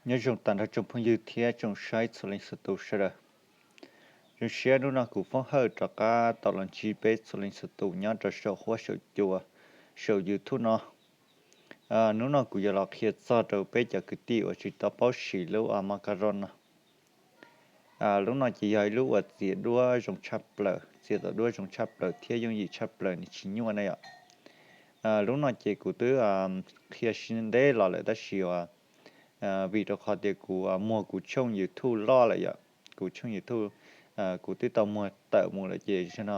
Nyob zoo tag nrho tsoom phooj ywg thiab tsoom saib txhua leej txhua tus sawv daws. Zoo siab hnub no kuv Foob Hawj rov qab tau los ntsib peb txhua leej txhua tus nyob rau saum huab saum cua, saum YouTube no. Hnub no kuv yuav los qhia txog rau peb cov kwv tij uas tsis tau paub siv lub macaron no. Lub no ces yog ib lub uas txiav duab zoo tshaj plaws, txiav tau duab zoo tshaj plaws thiab yooj yim tshaj plaws, nws tsis nyuaj na yom. Lub no ces kuv twb qhia siv ntev los lawm tab sis uas vim rau qhov tias kuv muag kuv tshooj YouTube loj lawm yom, kuv tshooj YouTube kuv twb tau muag tawm mus lawm ces zaum no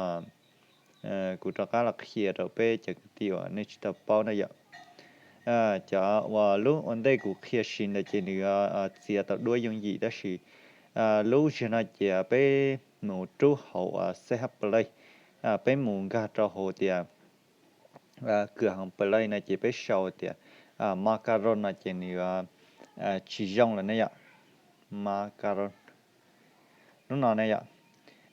kuv rov qab los qhia rau peb cov kwv tij uas nej tsis tau paub na yom. Cov uas lub ua ntej kuv qhia siv ntawd ces nws yuav txiav tau duab yooj yim tab sis lub zaum no ces peb mus rub hauv C H Play, peb mus nkag rau hauv tias kwv hauv Play no ces peb sau tias macaron no ces nws yuav tsis zoo lawm ne yom. Macaron lub no ne yom,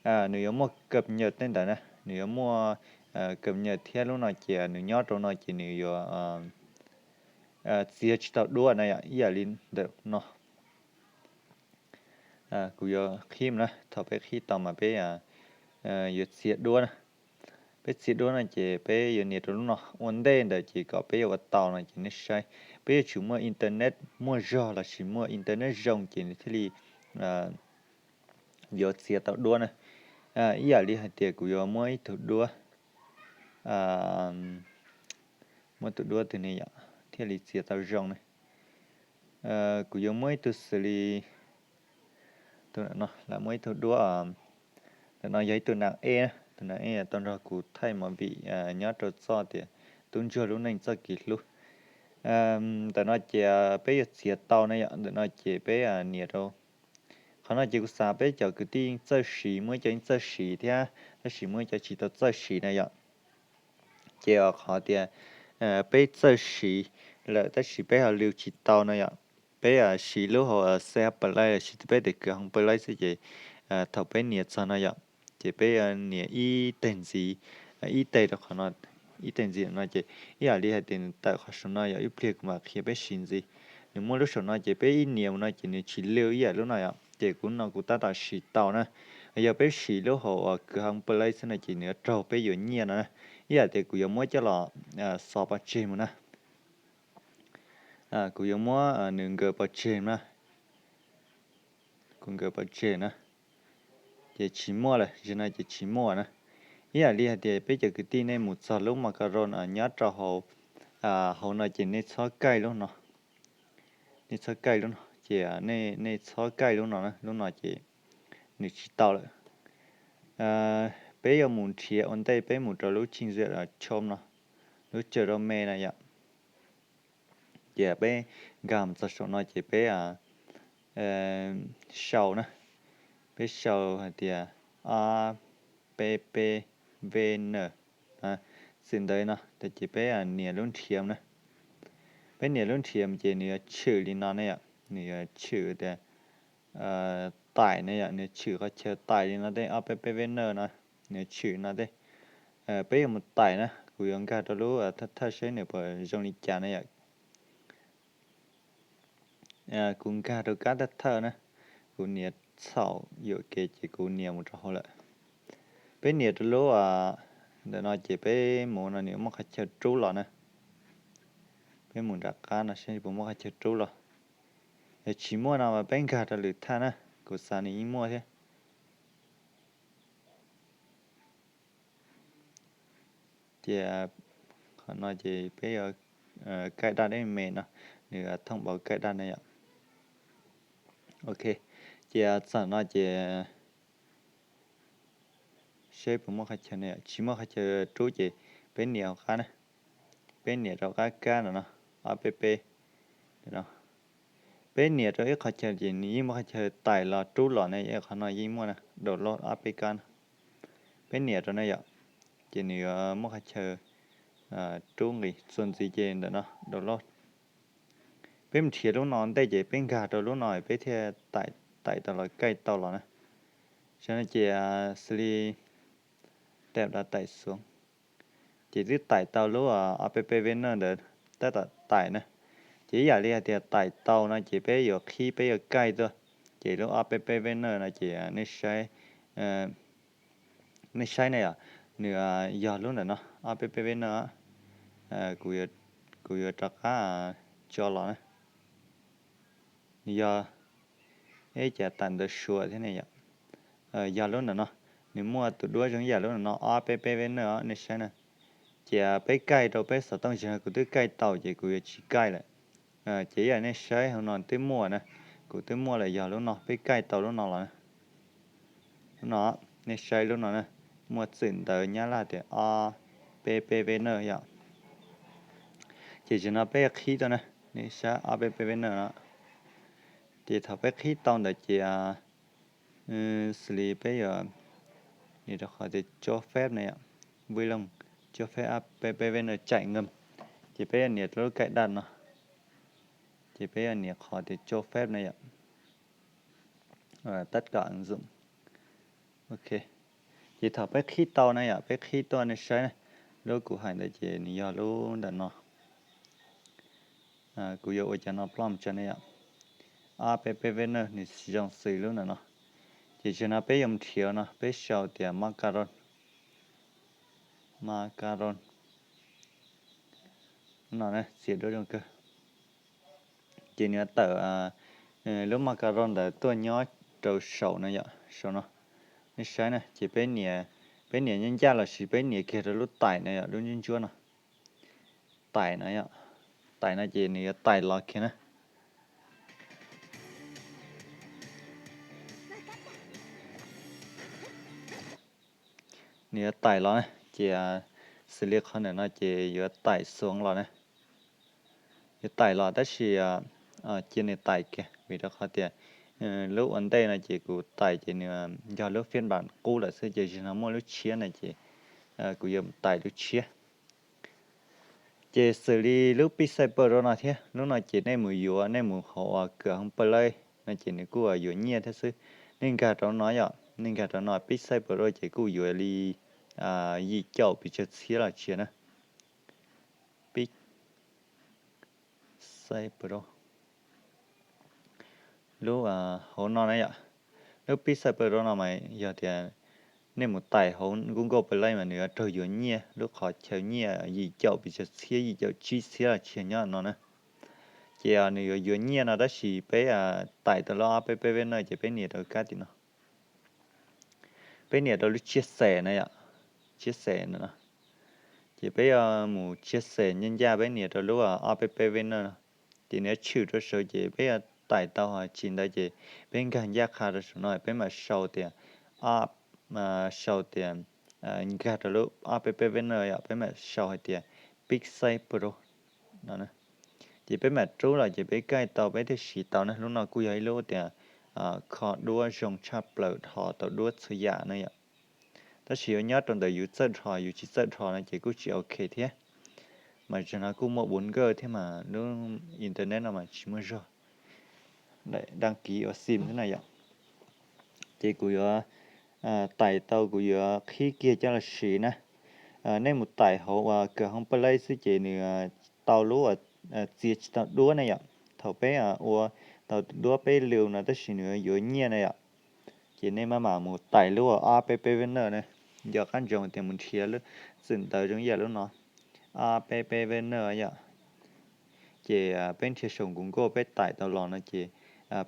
nws yuav muaj kam nyam tej ntawd na, nws yuav muaj kam nyam thiab lub no ces nws nyob rau no ces nws yuav txiav tsis tau duab na yom, ib yam li ntawm no. Kuv yuav qhib na, thaum peb qhib tau mas peb yuav txiav duab na. Peb txiav duab no ces peb yuav nias rau lub no, ua ntej ntawd ces kom peb yuav ua tau no ces nej saib, peb yuav tsum muaj internet muaj zog lossis muaj internet zoo ces nws thiaj li yuav txiav tau duab na. Ib yam li hais tias kuv yuav muab ib tug duab, muab tus duab twg ne yom thiaj li txiav tau zoo ne. Kuv yuav muab ib tug xws li tus no, lam muab ib tug duab, ntawm no yog ib tug nas ej, tus nas ej tau nrog kuv thaij movie nyob rau txoj tias tub ntsuag lub neej txoj kev hlub. Ntawm no ces peb yuav txiav tau na yom, ntawm no ces peb nias rau. Qhov no ces kuv xav peb cov kwv tij yeej txawj siv, muaj ib co yeej txawj siv thiab tab sis muaj ib co tsis tau txawj siv na yom. Ces qhov tias peb txawj siv lawm tab sis peb ho lwv tsis tau no yom. Peb siv lub hauv C H Play lossis peb tes kwv hauv Play xwb ces thaum peb nias txog no yom, ces peb nias ib teg ntxiv, ib teg rau qhov no, ib teg ntxiv no ces ib yam li hais tias nws tawm qhov saum no yom, ib pliag kuv mam qhia peb siv ntxiv. Nws muaj lub saum no ces peb ib nias mus no ces nws tsis lwv ib yam lub no yom, ces kuv no kuv tab tom siv tau na. Yog peb siv lub hauv uas kwv hauv Play xwb no ces nws yuav raug peb yuav nyiaj no na. Ib yam tias kuv yuav muab coj los xov pov tseg mus na. Kuv yuav muab nws nkawd pov tseg na. Kuv nkawd pov tseg na. Ces tsis muaj lawm, zaum no ces tsis muaj na. Ib yam li hais tias peb cov kwv tij nej mus txog lub macaron nyob rau hauv, hauv no ces nej txhob kaij lub no. Nej txhob kaij lub no ces, nej txhob kaij lub no na, lub no ces nws tsis tau lawm. Peb yuav mus nrhiav ua ntej peb mus rau lub tsij ntxiam tshoob no, lub tsaws rau me na yom. Ces peb nkag mus txog saum no ces peb sau na, peb sau hais tias app vn, txim ntawd no ces peb nias lub nrhiav na. Peb nias lub nrhiav ces nws yuav tshwm li no ne yom, nws yuav tshwm tias tais ne yom, nws tshwm qhov chaw tais li no tej, app vn no nws tshwm no tej. Peb yuav mus tais na, kuv yuav nkag rau lub thawj thawj saib nws puas zoo li cas na yom. Kuv nkag rau kab thawj thawj na, kuv nias txhaum yuam kev ces kuv nias mus rau hauv lawm. Peb nias rau lub ntawm no ces peb mus no nws muaj qhov chaw rub los na. Peb mus nram qab no saib puas muaj qhov chaw rub los. Yog tsis muaj no mas peb nkag rau lwm thaj na, kuv xav nws yeej muaj thiab. Ces qhov no ces peb yuav kaij daj deb me no, nws thooj npaum kaij daj na yom. Ok, ces txog no ces seb puas muaj qhov chaw, tsis muaj qhov chaw rub ces peb nias hauv qab na, peb nias rau qab kab no no, app no. Peb nias rau ib qhov chaw ces nws yeej muaj qhov chaw tais los rub los ne, qhov no yeej muaj na, download app no. Peb nias rau na yom, ces nws yuav muaj qhov chaw rub nqis txuas ntxiv ces ntawm no download. Peb mus nrhiav lub no ntej ces peb nkag rau lub no peb thiaj tais tau los kaij tau los na. Tam no ces xws li tab da tais xoob, ces twb tais tau lub app vn ntawd, tab tom tais na. Ces ib yam li hais tias taim tau no ces peb yuav qhib, peb yuav kaij tuaj, ces lub app P P V N no ces nej saib, nej saib ne yom, nws yog lub ntawm no, app P P V N no. Kuv yuav rov qab tso los na. Nws yog, ib cas tam ntawd suav thiab ne yom. Yog lub ntawm no, nws muaj tus duab zoo ib yam lub ntawm no, app P P V N no, nej saib na. Ces peb kaij rau peb xov tooj, kuv twb kaij tau ces kuv yuav tsis kaij lawm. Ces ib yam nej saib hauv no twb muaj na, kuv twb muaj lawm, yog lub no, peb kaij tau lub no los na. Lub no, nej saib lub no na, muaj txwm ntawv Nyab Laj tias app P P V N no yom. Ces zaum no peb qhib tau na, nej saib app P P V N no. Ces thaum peb qhib tau ntawd ces xws li peb yuav nias rau qhov tias cho phép ne yom, vui lòng cho phép app P P V N chạy ngầm. Ces peb yuav nias rau lub cài đặt no. Ces peb yuav nias qhov tias cho phép ne yom, tắt các ứng dụng. Ok. Ces thaum peb qhib tau na yom, peb qhib tuaj nej saib na, lub kuv hais ntawd ces nws yog lub ntawm no. Kuv yuav ua cov no ploj tso ne yom. App P P V N no nws zoo xws lub ntawm no. Ces zaum no peb yuav mus nrhiav no, peb sau tias macaron. Macaron. No txiav duab zoo kawg. Ces nws yuav tawm lub macaron ntawd tuaj nyob rau saum no yom, saum no. Nej saib na, ces peb nias, peb nias nyob ncaj los sis peb nias kiag rau lub tais no yom, lub ntsuab ntsuab no. Tais no yom, tais no ces nws yuav tais los kiag na. Nws yuav tais los na, ces xws li qhov ntawm no ces yuav tais xuv los na. Yuav tais los tab sis cia nws tais kiag vim rau qhov tias lub ua ntej no ces kuv tais ces nws yog lub phiên bản qub lawm xwb, ces zaum no muaj lub tshiab no ces kuv yuav tais lub tshiab. Ces xws li lub Pixel Pro no thiab, lub no ces nej mus yuav, nej mus hauv uas kawm hoob Play no ces nws kuj yuav nyiaj thiab xwb. Nej nkag rau no yom, nej nkag rau no Pixel Pro ces kuj yuav li yim caum pes tsawg txhiab los tsiag na. Pixel Pro. Lub hauv no na yom, lub Pixel Pro no mas yog tias nej mus tais hauv Google Play mas nws yuav raug yuav nyiaj, lub qhov chaw nyiaj yim caum pes tsawg txhiab, yim caum tsib txhiab los tsiag nyob no na. Ces nws yuav yuav nyiaj no tab sis peb tais tau lub app P P V N no ces peb nias rau kab tim no. Peb nias rau lub chia sẻ na yom, chia sẻ no. Ces peb yuav mus chia sẻ ncaj ncaj, peb nias rau lub app P P V N no. Ces nws yuav tshwm rau saud ces peb yuav tais tau, ho tsis ntawd ces peb nkag ncaj qha rau saum no, peb mam sau tias, sau tias nkag rau lub app P P V N no yom, peb mam sau hais tias Pixel Pro no. Ces peb mam rub los ces peb kaij tau peb thiaj siv tau na. Lub no kuj yog ib lub tias kho duab zoo tshaj plaws, dhos tau duab txhua yam na yom. Tab sis yuav nyob rau ntawm yus txawj dhos, yus tsis txawj dhos no ces kuj tsis ok thiab. Mas zaum no kuj muaj bốn G thiab mas lub internet no mas tsis muaj zog, đăng ký ua sim xwb na yom. Ces kuv yuav tais tau kuv yuav qhib kiag coj los siv na. Nej mus tais hauv uas kawm hoob Play xwb ces nws tau lub uas txiav tsis tau duab na yom. Thaum peb ua tau duab peb lwm no tab sis nws yuav nyiaj na yom. Ces nej maj mam mus tais lub app P P V N na. Nco qab ntsoov tias mus nrhiav lub txwm ntawv zoo ib yam lub no, app P P V N yom. Ces peb nrhiav saum Google peb tais tau los no ces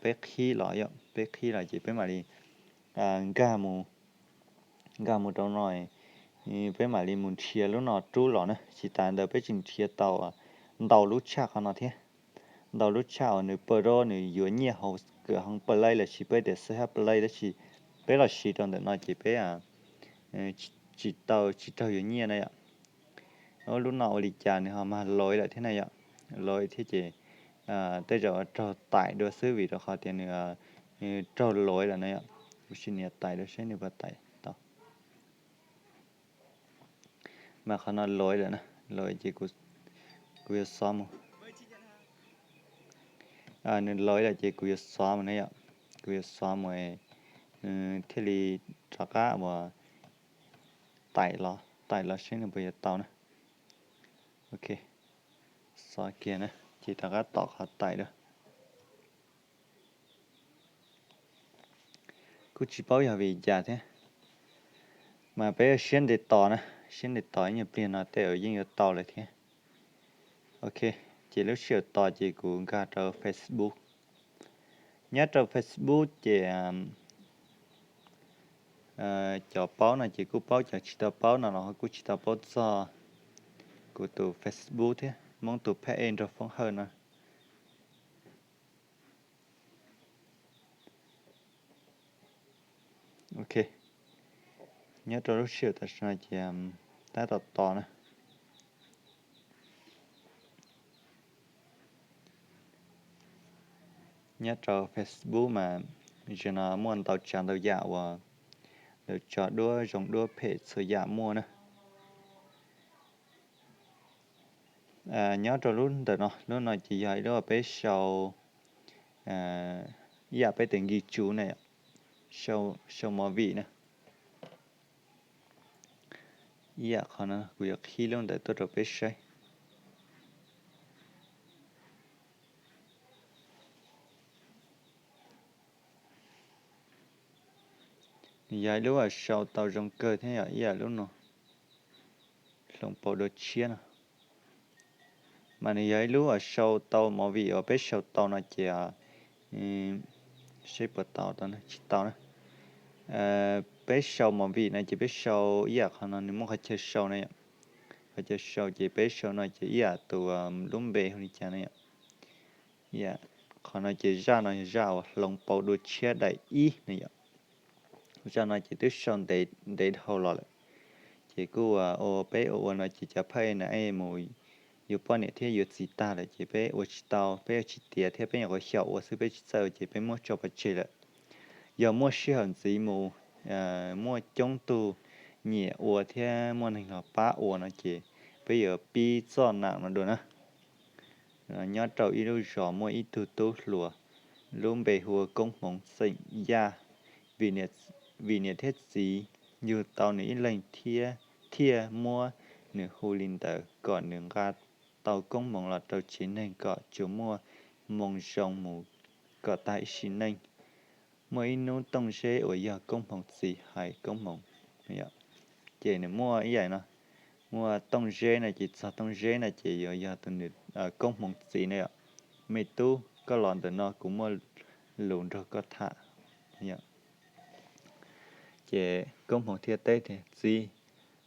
peb qhib los yom, peb qhib los ces peb mam li nkag mus, nkag mus rau no, peb mam li mus nrhiav lub no rub los na. Tsis tas ntawd peb tseem nrhiav tau ntau lub tshaj qhov no thiab. Ntau lub tshaj uas nws Pro nws yuav nyiaj hauv kawm hoob Play los sis peb tias C H Play tab sis peb los siv rau ntawm no ces peb tsis tau, tsis raug yuav nyiaj na yom. Lub no ua li cas nws ho mag lawv lawm thiab na yom, lawv thiab ces tej zaum raug tais dua xwb vim rau qhov tias nws raug lawv lawm na yom. Kuv sim nias tais dua seb nws puas tais tau. Mas qhov no lawv lawm na, lawv ces kuv yuav xóa mus. Nws lawv lawm ces kuv yuav xóa mus na yom, kuv yuav xóa mus thiaj li rov qab uas tais los, tais los seb nws puas yuav tau na. Ok, xóa kiag na. Ces rov qab tom qhov tais dua. Kuj tsis paub yog vim cas thiab, mas peb siab ntev tos na, siab ntev tos ib nyuag pliag no tej zaum yeej yuav tau lawm thiab. Ok, ces lub sij hawm tos ces kuv nkag rau Facebook. Nyob rau Facebook ces cov paub no ces kuj paub, cov tsis tau paub no los kuj tsis tau paub txog kuv tus Facebook thiab Hmoob tus phab ej nrog foob hawj no. Ok, nyob rau lub sij hawm tam sim no ces tab tom tos na. Nyob rau Facebook mas tam sim no muaj ntau tsav ntau yam uas lawv tso duab zoo duab phem txhua yam muaj na. Nyob rau lub ntawm no, lub no ces yog ib lub peb sau ib yam peb tes nkig tsuv na, sau movie na. Ib yam qhov no kuv yuav qhib lub ntawd tuaj rau peb saib. Nws yog ib lub uas sau tau zoo kawg thiab yom, ib yam lub no, hloov pauv dua tshiab no. Mas nws yog ib lub uas sau tau movie uas peb sau tau no ces, saib puas tau, tsis tau na. Peb sau movie no ces peb sau ib yam qhov no nws muaj qhov chaw sau na yom. Qhov chaw sau ces peb sau no ces ib yam tus lub npe hu li cas na yom. Qhov no ces zaj no yog zaj uas hloov pauv dua tshiab daim ib na yom. Zaj no ces twb sau ntev dhau los lawm, ces kuj ua peb ua ua no ces cov phaj ej na mus yuav poj niam thiab yuav txiv tag lawm ces peb ua tsis tau, peb ua tsis tiav thiab peb nyuam qhuav xyaum ua xwb peb tsis txawj ua ces peb muab tso pov tseg lawm. Yog muaj sij hawm ntxiv mus, muaj coob tug nyiam ua thiab muaj neeg los pab ua no ces peb yuav pib txoj nam no dua na. Nyob rau ib lub zos muaj ib tug tub hluas, lub npe hu ua Koob Hmoov xeem Yaj. Vim niam thiab txiv yug tau nws ib leeg thiab thiaj muab nws hu li ntawd kom nws nqa tau koob hmoov los rau tsev neeg kom tsuas muaj hmoo zoo mus kom tag ib sim neej. Muaj ib hnub Tooj Zeb uas yog Koob Hmoov txiv hais Koob Hmoov, ces nws muaj ib yam no, muaj Tooj Zeb no ces txog Tooj Zeb no ces yuav yog tus nws Koob Hmoov txiv na yom. Me tub, koj los ntawm no kuv muaj lus nrog koj tham. Ces Koob Hmoov thiaj teb tias, Txiv,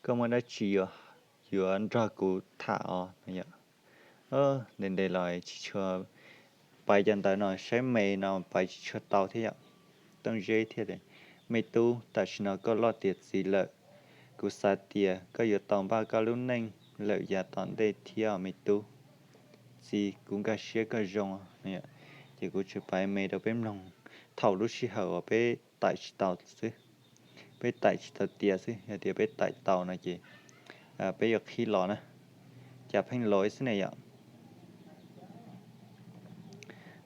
koj muaj dab tsi yuav nrog kuv tham os? Ntev ntev los tsis tshua pais cov ntawd no, saib me no pais tsis tshua tau thiab yom. Tooj Zeb thiaj tias, Me tub, tam sim no koj loj tiav txiv lawm, kuv xav tias koj yuav tau npaj koj lub neej lawm yav tom ntej thiab os me tub. Txiv, kuv nkag siab koj zoo. Ces kuv tsuas pais me rau peb mloog thaum lub sij hawm uas peb taim tsis tau xwb, peb taim tsis tau tiav xwb, yog tias peb taim tau no ces peb yuav qhib los na, cas pheej lov xwb ne yom.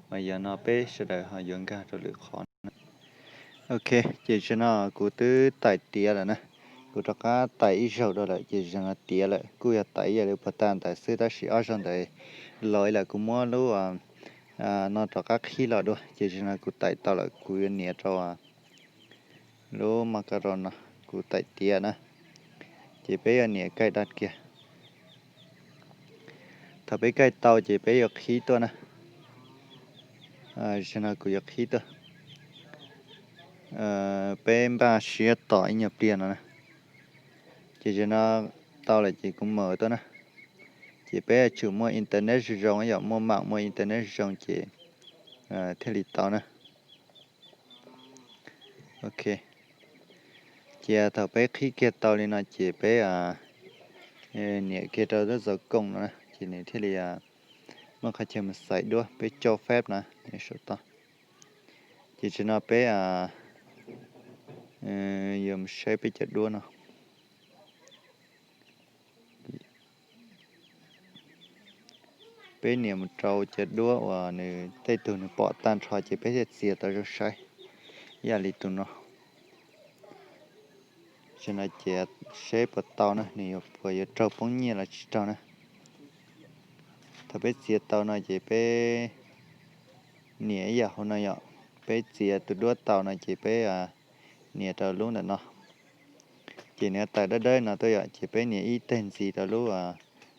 Mas yog no peb sawv daws ho yuav nkag rau lwm qhov na. Ok, ces tam sim no kuv twb taim tiav lawm na, kuv rov qab taim ib zaug dua lawm ces tam sim no tiav lawm, kuj yog taim ib yam li puag ta ntawd xwb tab sis ob zaug ntawd lov lawm, kuv muab lub no rov qab qhib los dua. Ces tam sim no kuv taim tau lawm, kuv yuav nias rau lub ma ka ro no, kuv taim tiav na, ces peb yuav nias kaij dab kiag. Thaum peb kaij tau ces peb yuav qhib tuaj na. Tam sim no kuv yuav qhib tuaj, peb npaj siab tos ib nyuag pliag no na. Ces tam sim no tau lawm ces kuv mam tuaj na. Ces peb yuav tsum muaj internet zoo zoo, yog muaj mam muaj internet zoo ces thiaj li tau na. Ok, ces thaum peb qhib kiag tau li no ces peb nias kiag rau lub zov koom no na ces nws thiaj li muaj qhov chaw mus xaiv duab, peb cho phép na, saum toj. Ces tam sim no peb yuav mus saib peb cov duab no. Peb nias mus rau cov duab uas nws tej tug nws pom tag nrho ces peb thiaj txiav tau zoo saib ib yam li tus no. Tam sim no ces seb puas tau na, nws yuav puas yuav raug poob nyiaj los tsis raug na. Thaum peb txiav tau no ces peb nias ib yam hauv no yom. Peb txiav tus duab tau no ces peb nias rau lub ntawm no. Ces nws tawm dawb dawb no tuaj yom, ces peb nias ib teg ntxiv rau lub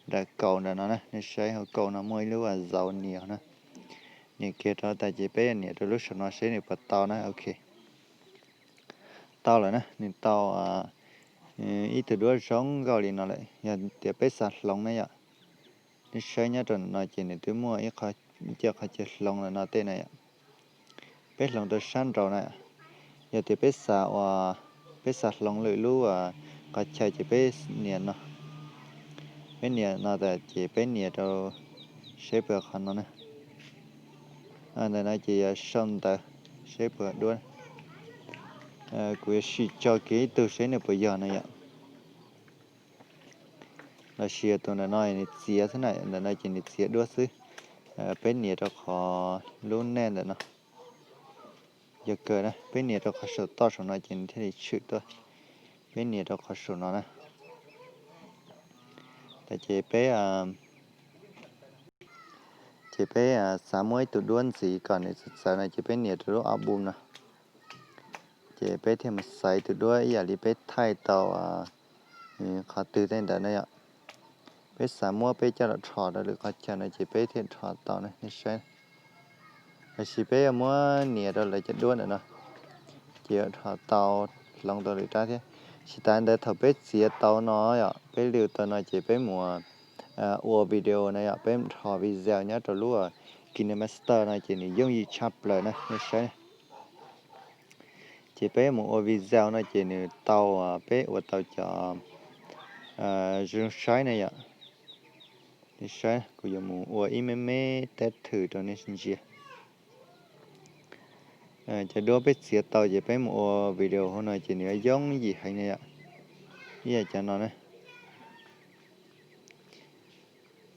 nram kaum ntawm no na. Nej saib hauv kaum no muaj ib lub zauv nias na. Nias kiag rau tas ces peb nias rau lub saum no seb nws puas tau na. Ok, tau lawm na, nws tau ib tug duab zoo nkauj li no lawm. Yog tias peb xav hloov na yom, nej saib nyob rau no ces nws twb muaj ib co qhov chaw hloov lawm no tej na yom. Peb hloov rau sab nraud na. Yog tias peb xav ua, peb xav hloov lwm lub qhov chaw ces peb nias no. Peb nias no tas ces peb nias rau seb puas qhov no na. Ntawm no ces yog sau ntawv seb puas duab. Kuv yuav sim tso kiag ib tug seb nws puas yog no yom. Los sis tus ntawm no nws txiav xwb na, ntawm no ces nws txiav duab xwb. Peb nias rau qhov lub nej ntawm no. Yog kawg na, peb nias rau qhov saum toj saum no ces nws thiaj li tshwm tuaj. Peb nias rau qhov saum no na. Tas ces peb, ces peb xav muab ib tug duab ntxiv kom nws txawv txawv no ces peb nias rau lub ob bum no. Ces peb thiaj mus xaiv tus duab ib yam li peb thaij tau qhov twg tej ntawd na yom. Peb xav muab peb coj los rho rau lwm qhov chaw no ces peb thiaj rho tau na, nej saib. Los sis peb yuav muab nias rau lawv cov duab ntawm no ces yuav rho tau, hloov tau lwm rab thiab. Tsis tas ntawd thaum peb txiav tau no yom, peb lwm tau no ces peb mus ua video na yom, peb rho video nyob rau lub KineMaster no ces nws yooj yim tshaj plaws na, nej saib. Ces peb mus ua video no ces nws tau, peb ua tau cov zoo saib na yom. Nej saib, kuv yuav mus ua ib me me teb thwm rau nej ntsia. Cov duab peb txiav tau ces peb mus ua video hauv no ces nws yuav yooj yim heev na yom. Ib yam cov no na.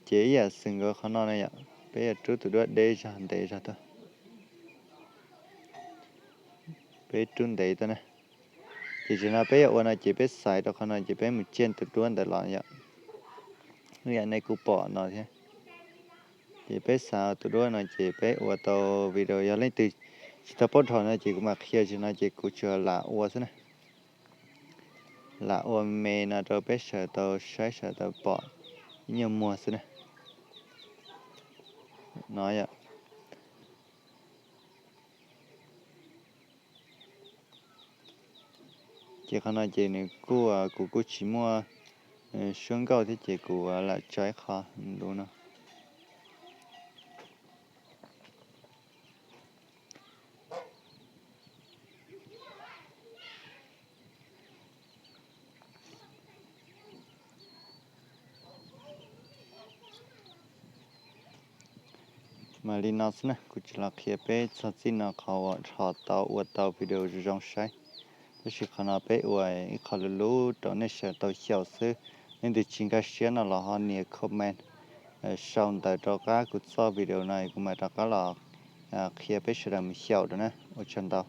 Ces ib yam xwm nkaus qhov no na yom, peb yuav rub tus duab deb zog ntev zog tuaj. Peb rub ntev tuaj na. Ces tam sim no peb yuav ua no ces peb xaiv rau qhov no ces peb mus ciaj tus duab ntawd los yom. Ib yam nej kuj pom no thiab. Ces peb xaiv tus duab no ces peb ua tau video, yog leej twg tsis tau paub rho no ces kuv mam qhia, tam sim no ces kuv tsuas lam ua xwb na. Lam ua me no rau peb sawv tau saib sawv tau pom ib nyuag muag xwb na. No yom. Ces qhov no ces nws kuj, kuv kuj tsis muaj suab nkauj thiab ces kuv lam tso ib qho lub no. Mas li no xwb na, kuv tsis los qhia peb txog txij no qhov uas rho tau ua tau video zoo zoo saib. Tab sis qhov no peb ua ib qho lus lub rau nej sawv tau xyaum xwb. Leej twg tsis nkag siab no los ho nias comment sau ntawv rau qab kuv txoj video no kuv mam rov qab los qhia peb sawv daws mus xyaum rau na. Ua tsaug ntau.